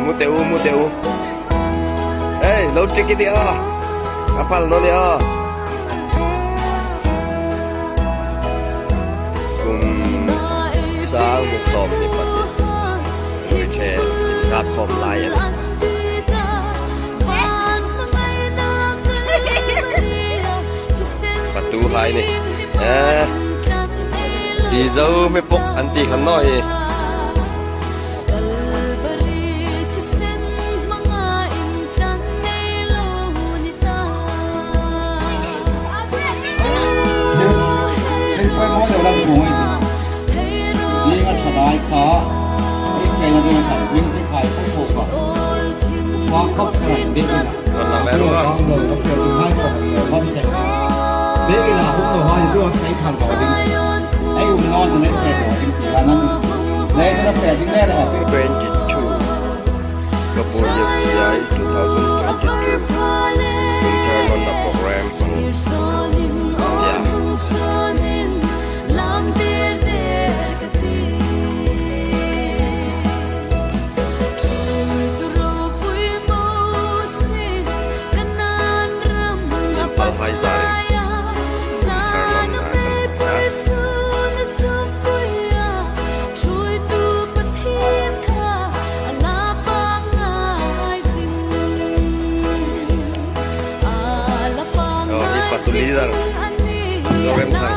Mu teh u mu teh u Hey lo trick i ni a a phal no ni a Kum sang ni 12 Rui the in nghak khawm lai a ni. Patu hai ni eh Zizo mi puk an ti khan no hi. WCI 2022 Kumthar Nonna Program hmang tia Inpalhai zarin Kumthar Nonna kan hmang a. Aw hi Patu leader Zoremthang.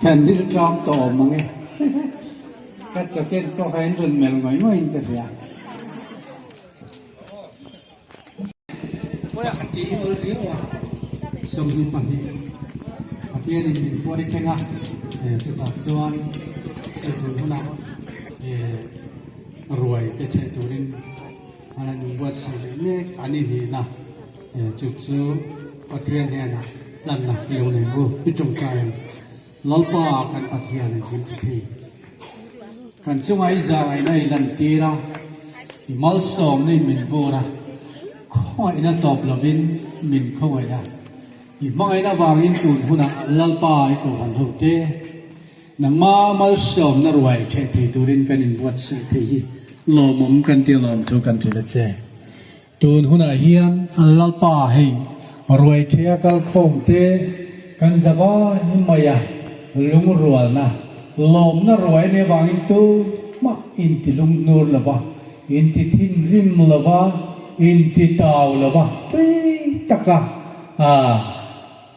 Kan dil tlawm tawh awm ang e. Ka jacket pawh kha in rawn melh ngawih ngawih in ka hria. 22 Pathianin min hruai thleng a, chutah chuan hei tun hunah ruai te cheh turin an han inbuatsaih leh mek a ni hnihna chu chu Pathian hnenah tlanna lo nei u i tawngtai ang. Lalpa kan Pathian a zir thei. Kan chunga i zaina i lantir a, i malsawmna in min vur a, khawngaihna tawp lovin min khawngaih a. I hmangaihna avangin tun hunah Lalpa i kohhran ho te, nangma malsawmna ruai theh thei turin kan inbuatsaih thei hi lawmawm kan ti lawm thu kan hrilh a che. Tun hunah hian Lalpa hei ruai thea kalkhawm te kan za vai mai a, lungrualna, lawmna ruai a nih avangin tumah inti lunghnur lova, inti thinrim lova, inti tau lova tui taka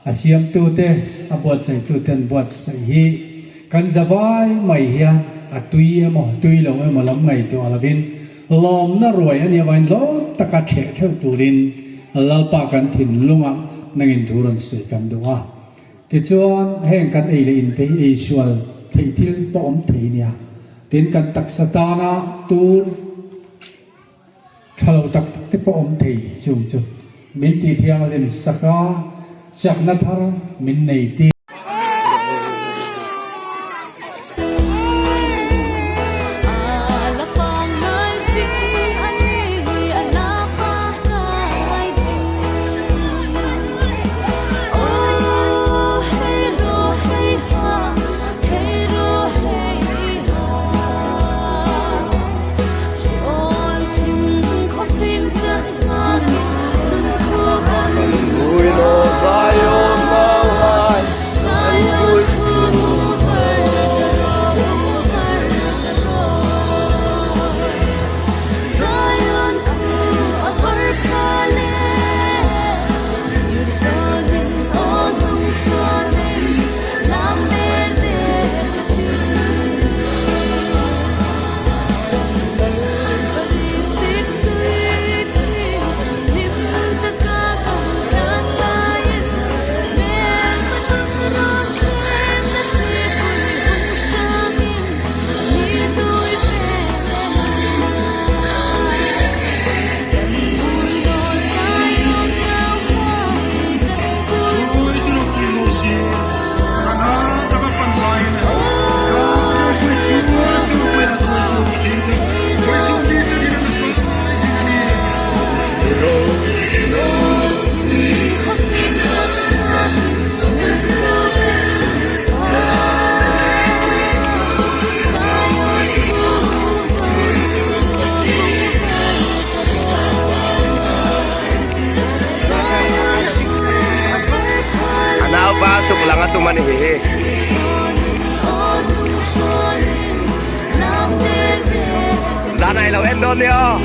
a siamtute, a buatsaihtu ten buatsaih hi kan za vai mai hian a tui emaw tui lo emaw lam ngaihtuah lovin lawmna ruai a nih avangin lawm taka theh theuh turin Lalpa kan thinlungah nangin thu rawn sawi kan duh a. Tichuan heng kan ei leh in te hi ei sual theih thil pawh awm thei nia. Tin kan taksa tana tur Tha lo tak tak te pawh awm thei chung chu min ti thianghlim sak a, chakna thar min nei tir. a ni hi. Zanah i lo en dawn nia aw.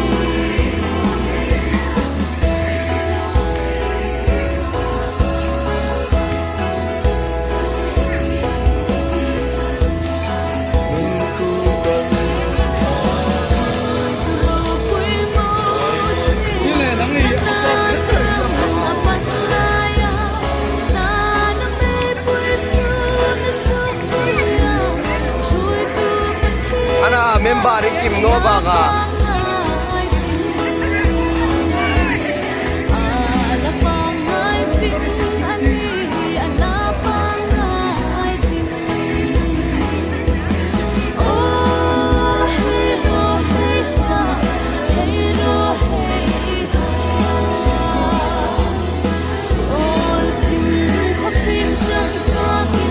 Ana member in kim no baka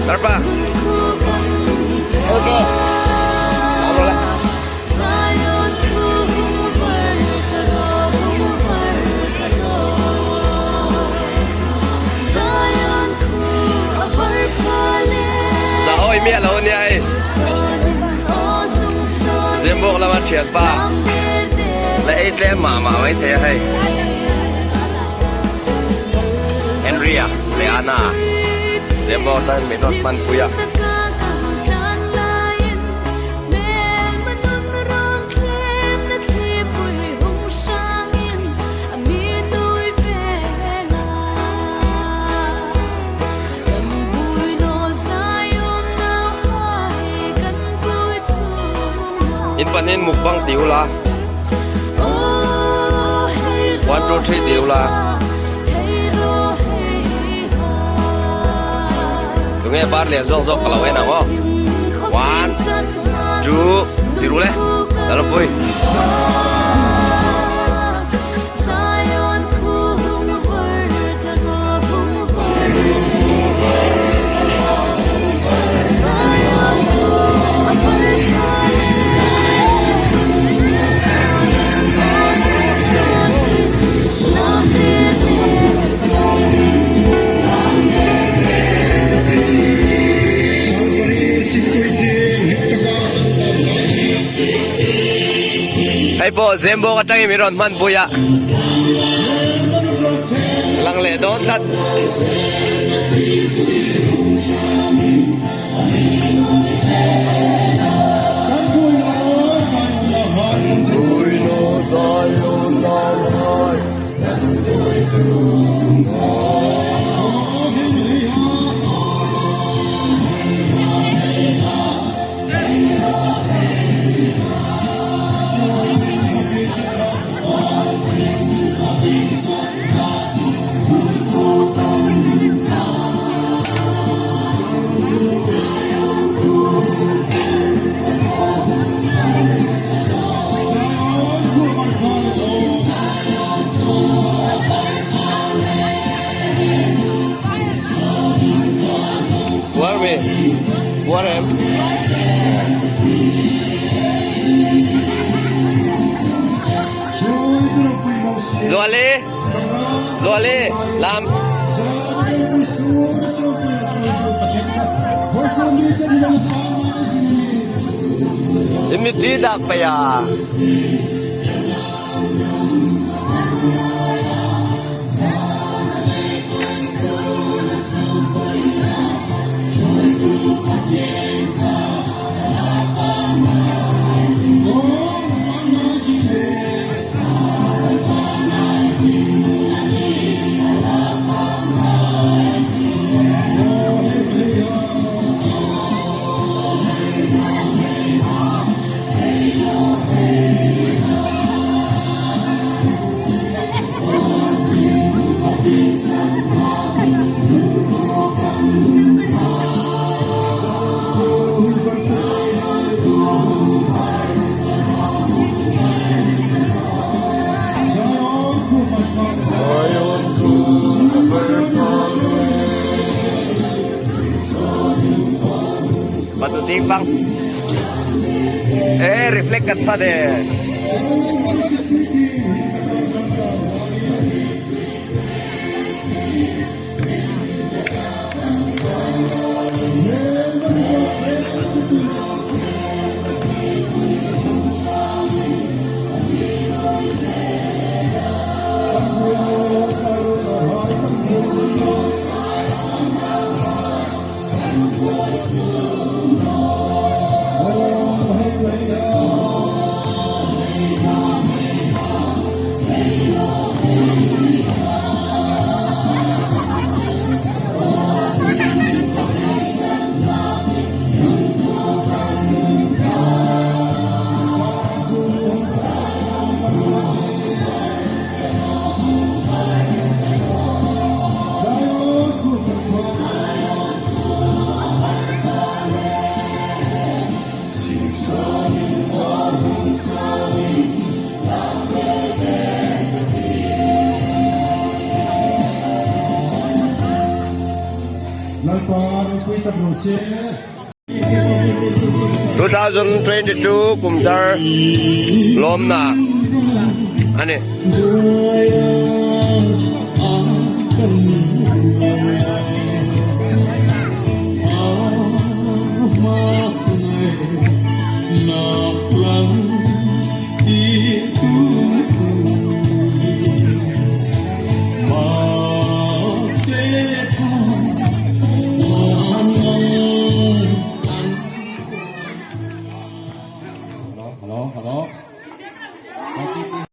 Tarpa. Ok. Za awi miah lo ania hei. Zembawk lama thianpa la ei tlem mah mah mai thei a hei. Henry-a leh Anna Zembawk tan min rawn hmanpui a. In panin mukbang ti ula 1 2 3 ti ula tunge bar lian zawk zawk ka lo en ang aw 1 2 ti ru le Lalpui. Hei pawh Zembawk atangin min rawn hmanpui a, lang leh dawn tlat. Puar mi puar em Zuali Zuali lam In mitri dak pa ya. Patuting pang. Eh, reflect kat pa de. ropui tak rawh se. 2022 kumthar lawmna a ni.